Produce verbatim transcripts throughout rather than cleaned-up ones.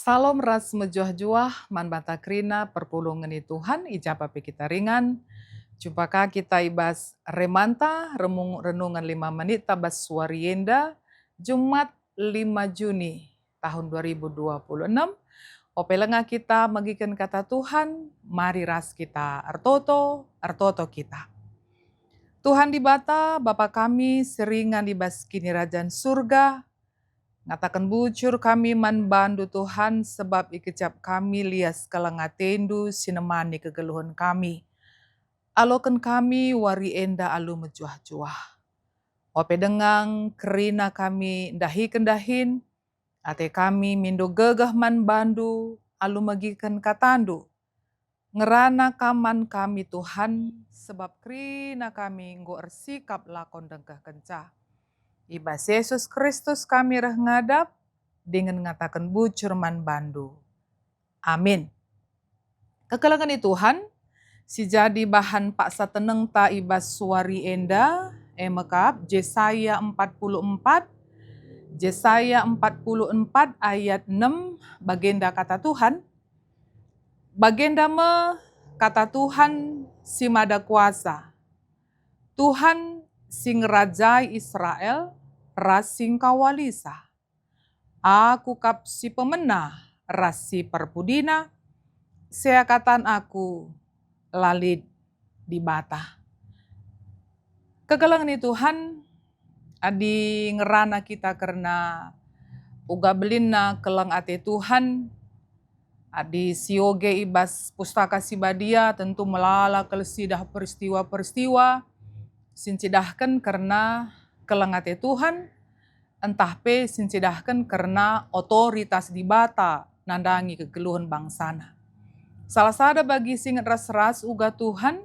Salom ras mejuah-juah man banta kerina perpulungen ni Tuhan, i ja pe kita ringan. Jumpa ka kita i bas remanta, remung-, renungen lima menit ta bas wari enda, Jumat lima Juni tahun dua ribu dua puluh enam. Ope langa kita megiken kata Tuhan, mari ras kita ertoto, ertoto kita. Tuhan Dibata, Bapa kami si ringan i bas Kinirajan Surga, ngataken bujur kami man bandu Tuhan, sebab ikecap kami lias keleng atendu si nemani kegeluhen kami. Aloken kami wari enda alu mejuah-juah. Ope denga kerina kami ndahiken dahin, ate kami mindo gegeh man bandu alu megiken katandu. Ngerana kam man kami, Tuhan, sebab kerina kami enggo ersikap la ko ndengkehkenca. I bas Jesus Kristus kami reh ngadap, dingen ngataken bujur man bandu. Amin. Kekelengen ni Tuhan, si jadi bahan paksa tenengta i bas wari enda, e mekap Jesaya empat puluh empat, Jesaya empat puluh empat ayat enam, bagenda kata Tuhan, Bagenda me kata Tuhan si Mada Kuasa, Tuhan si ngerajai Israel ras si ngkawalisa. Aku kap si pemena ras si perpudina, seakatan Aku la lit Dibata. Kekelengen ni Tuhan, adi ngerana kita kerna uga belinna keleng ate Tuhan, adi sioge i bas Pustaka Si Badia, tentu melala kal sidah peristiwa-peristiwa si ncidahken kerna keleng ate Tuhan, ntah pe si ncidahken kerna otoritas Dibata nandangi kegeluhen bangsaNa. Salah sada bagi si inget ras-ras uga Tuhan,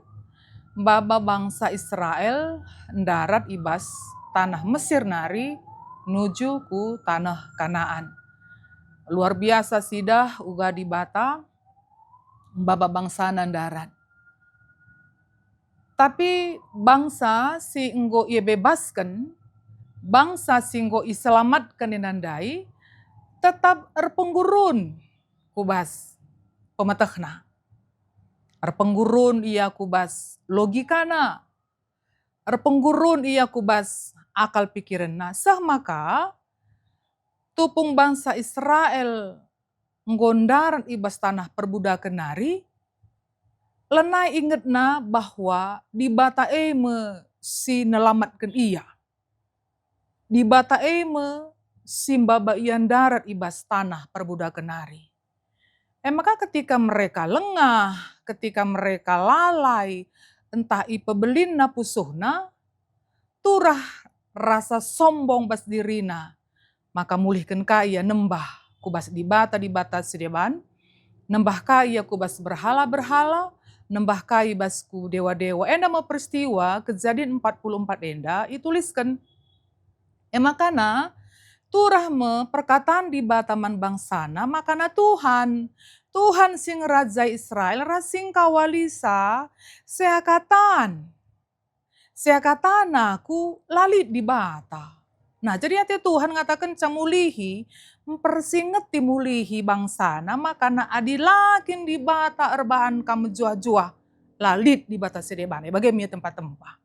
maba bangsa Israel ndarat i bas taneh Mesir nari nuju ku taneh Kanaan. Luar biasa sidah uga Dibata maba bangsaNa ndarat. Tapi bangsa si enggo ibebasken, bangsa si enggo iselamatken enda ndai, tetap erpenggurun ku bas pemetehna. Erpenggurun ia ku bas logikana. Erpenggurun ia ku bas akal pikirenna. Seh maka tupung bangsa Israel enggo ndarat i bas taneh perbudaken nari, lanai ingetna bahwa Dibata e me si nelamatken ia. Dibata e me si maba ia ndarat i bas taneh perbudaken nari. E maka ketika mereka lengah, ketika mereka lalai, ntah ipebelinna pusuhna, turah rasa sombong bas dirina, maka mulihken ka ia nembah ku bas dibata-dibata si deban, nembah ka ia ku bas berhala-berhala, nembah ka i bas ku dewa-dewa. Enda me peristiwa Kejadin empat puluh empat enda itulisken. E makana, turah me perkatan Dibata man bangsaNa, makana Tuhan, Tuhan si ngerajai Israel ras si ngkawalisa, seakatan. Seakatan Aku la lit Dibata. Nah, jadi ate Tuhan ngatakenca mulihi, mpersingeti mulihi bangsaNa, makana adi la kin Dibata erbahan kam mejuah-juah, la lit Dibata si deban, e bage me ia tempa-tempa.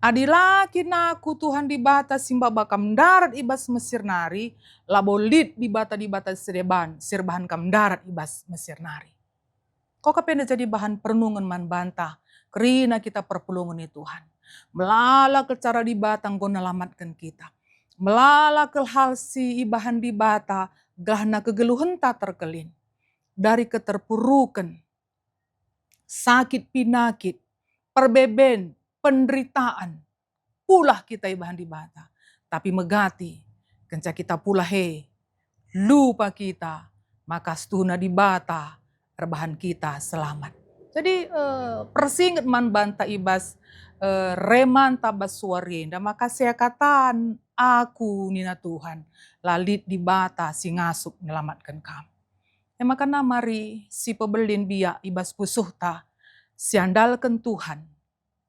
Adi la kin Aku Tuhan Dibata si maba kam ndarat i bas Mesir nari, labo lit dibata-dibata si deban si erbahan kam ndarat i bas Mesir nari. Ko ka pe enda jadi bahan perenungen man banta, kerina kita perpulungen ni Tuhan. Melala kal cara Dibata enggo nelamatken kita. Melala kal hal si ibahan Dibata gelahna kegeluhenta terkelin. Dari keterpuruken, sakit pinakit, perbeben, penderitaan, pulah kita ibahan Dibata. Tapi megati, Kenca kita pulah e, lupa kita maka situhuna Dibata erbahan kita selamat. Jadi, eh, persinget man banta i bas, eh, remanta bas wari enda maka seakatan aku nina Tuhan, la lit Dibata si ngasup nelamatken kam. E maka mari sipebelin biak i bas pusuhta, siandalken Tuhan.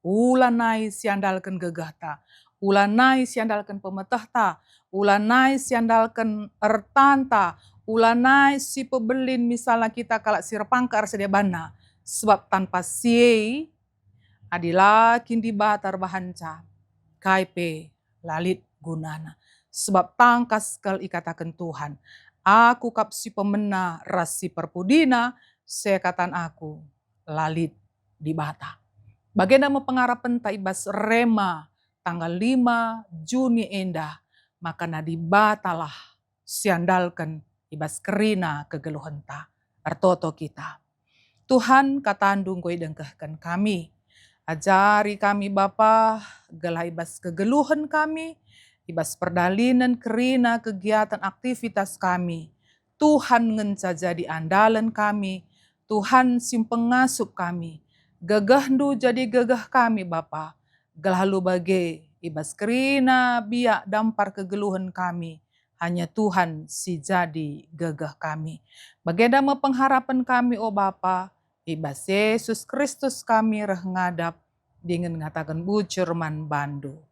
Ulanai siandalken gegehta, ulanai siandalken pemetehta, ulanai siandalken ertanta, ulanai sipebelin misalna kita kalak si erpangkat ersedia banna, sebab tanpa si e, adi la kin Dibata erbahanca, kai pe la lit gunana. Sebab tangkas kal ikataken Tuhan, "Aku kap si pemena ras si perpudina, seakatan aku la lit Dibata." Bagenda me pengarapenta i bas Rema tanggal lima Juni enda, maka na Dibatalah siandalken i bas kerina kegeluhenta. Ertoto kita. Tuhan, kataNdu enggo idengkehken kami. Ajari kami, Bapa, gelah i bas kegeluhen kami, i bas perdalinen kerina kegiatan aktivitas kami, Tuhan ngenca jadi andalen kami, Tuhan si mpengasup kami. GegehNdu jadi gegeh kami, Bapa, gelah alu bage i bas kerina biak dampar kegeluhen kami, hanya Tuhan si jadi gegeh kami. Bagenda me pengharapen kami, o Bapa, i bas Jesus Kristus kami reh ngadap dingen ngataken bujur man banNdu.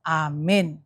Amin.